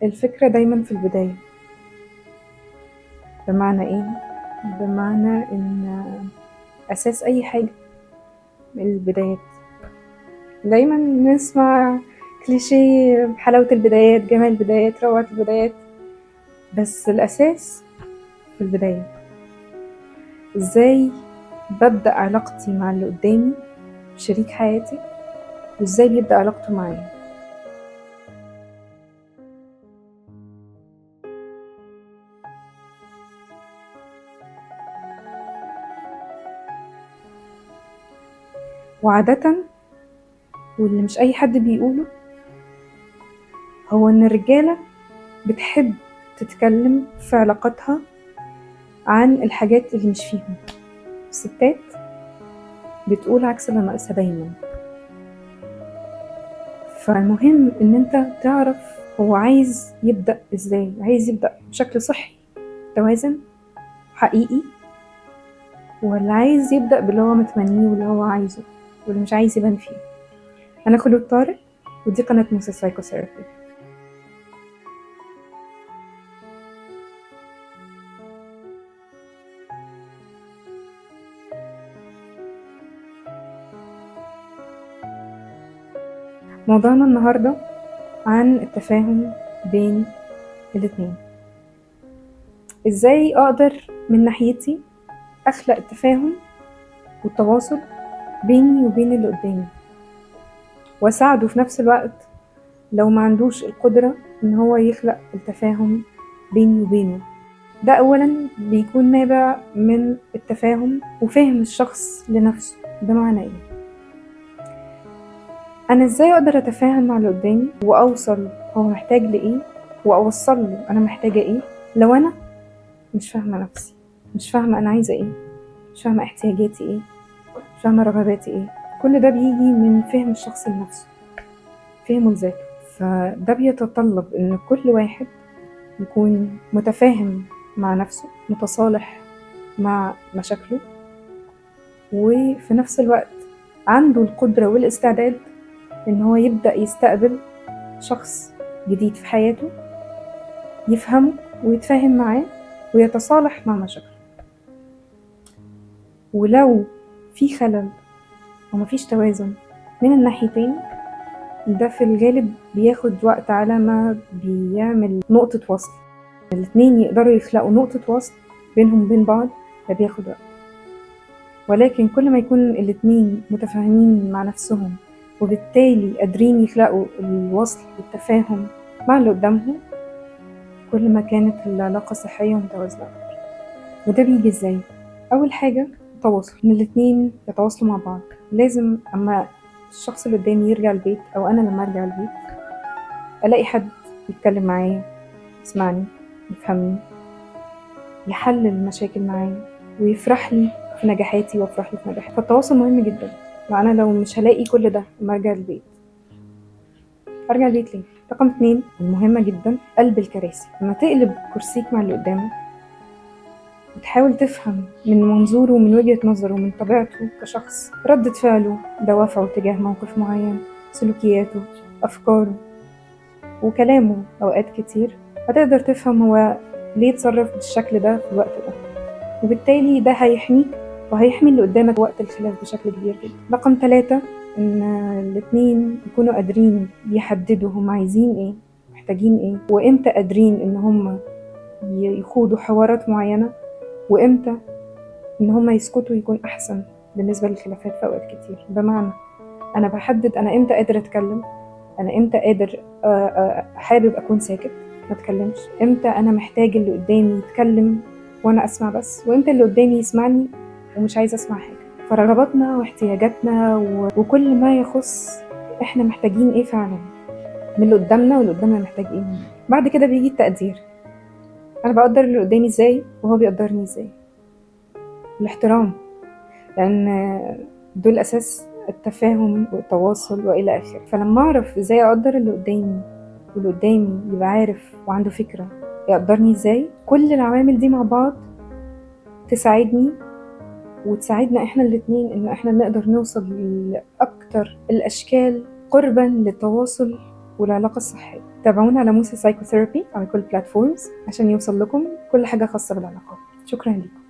الفكرة دايما في البداية. بمعنى ايه؟ بمعنى ان اساس اي حاجة البدايات. دايما نسمع كليشيه حلاوة البدايات، جمال البدايات، روعة البدايات، بس الاساس في البداية. ازاي ببدأ علاقتي مع اللي قدامي شريك حياتي، وازاي بيبدأ علاقته معايا. وعادة واللي مش أي حد بيقوله هو إن الرجالة بتحب تتكلم في علاقتها عن الحاجات اللي مش فيهم، الستات بتقول عكس اللي ناقصها دايما. فالمهم إن أنت تعرف هو عايز يبدأ إزاي، عايز يبدأ بشكل صحي توازن حقيقي، ولا عايز يبدأ باللي هو متمنيه واللي هو عايزه واللي مش عايز يبان فيه. أنا خلود طارق، ودي قناة موسى psychotherapy. موضوعنا النهاردة عن التفاهم بين الاتنين. ازاي اقدر من ناحيتي اخلق التفاهم والتواصل بيني وبين اللي قدامي، واساعده في نفس الوقت لو ما عندوش القدرة ان هو يخلق التفاهم بيني وبينه. ده اولا بيكون نابع من التفاهم وفهم الشخص لنفسه. بمعنى ايه؟ انا ازاي اقدر اتفاهم مع اللي قدامي واوصل هو محتاج لايه، واوصل له انا محتاجة ايه، لو انا مش فاهمة نفسي، مش فاهمة انا عايزة ايه، مش فاهمة احتياجاتي ايه، مش فاهمة رغباتي ايه. كل ده بيجي من فهم الشخص لنفسه، فهمه لذاته. فده بيتطلب ان كل واحد يكون متفاهم مع نفسه، متصالح مع مشاكله، وفي نفس الوقت عنده القدرة والاستعداد ان هو يبدأ يستقبل شخص جديد في حياته، يفهمه ويتفاهم معاه ويتصالح مع مشاكله. ولو في خلل ومفيش توازن من الناحيتين، ده في الغالب بياخد وقت على ما بيعمل نقطة وصل. الاتنين يقدروا يخلقوا نقطة وصل بينهم وبين بعض، ده بياخد وقت. ولكن كل ما يكون الاتنين متفاهمين مع نفسهم، وبالتالي قادرين يخلقوا الوصل والتفاهم مع اللي قدامهم، كل ما كانت العلاقة صحية ومتوازنة أكتر. وده بيجي ازاي؟ أول حاجة تواصل، إن الاتنين يتواصلوا مع بعض. لازم أما الشخص اللي قدامي يرجع البيت أو أنا لما أرجع البيت ألاقي حد يتكلم معايا، يسمعني، يفهمني، يحلل المشاكل معايا، ويفرح لي في نجاحاتي وافرح له في نجاحاتي. فالتواصل مهم جدا. ما أنا لو مش هلاقي كل ده لما أرجع البيت، أرجع البيت ليه؟ رقم 2 المهمة جدا، قلب الكراسي. لما تقلب كرسيك مع اللي قدامك وتحاول تفهم من منظوره ومن وجهة نظره ومن طبيعته كشخص، ردة فعله، دوافعه تجاه موقف معين، سلوكياته، أفكاره وكلامه، أوقات كتير هتقدر تفهم هو ليه اتصرف بالشكل ده في الوقت ده، وبالتالي ده هيحميك وهيحمي اللي قدامك وقت الخلاف بشكل كبير جدا. رقم 3، إن الاتنين يكونوا قادرين يحددوا هم عايزين إيه، محتاجين إيه، وإمتى قادرين إن هم يخوضوا حوارات معينة، وإمتى إن هم يسكتوا يكون أحسن بالنسبة للخلافات في أوقات كتير. بمعنى أنا بحدد أنا إمتى قادر أتكلم، أنا إمتى قادر حابب أكون ساكت ما أتكلمش، إمتى أنا محتاج اللي قدامي يتكلم وأنا أسمع بس، وإمتى اللي قدامي يسمعني ومش عايزة أسمع حاجة. فرغباتنا واحتياجاتنا وكل ما يخص إحنا محتاجين إيه فعلا من اللي قدامنا، واللي قدامنا محتاج إيه مننا. بعد كده بيجي التقدير، أنا بقدر اللي قدامي إزاي وهو بيقدرني إزاي. الاحترام، لأن دول أساس التفاهم والتواصل وإلى آخره. فلما أعرف إزاي أقدر اللي قدامي واللي قدامي يبقى عارف وعنده فكرة يقدرني إزاي، كل العوامل دي مع بعض تساعدني وتساعدنا إحنا الاتنين إن إحنا نقدر نوصل لأكتر الأشكال قربا للتواصل والعلاقة الصحية. تابعونا على موسى psychotherapy على كل platforms عشان يوصل لكم كل حاجة خاصة بالعلاقات. شكرا لكم.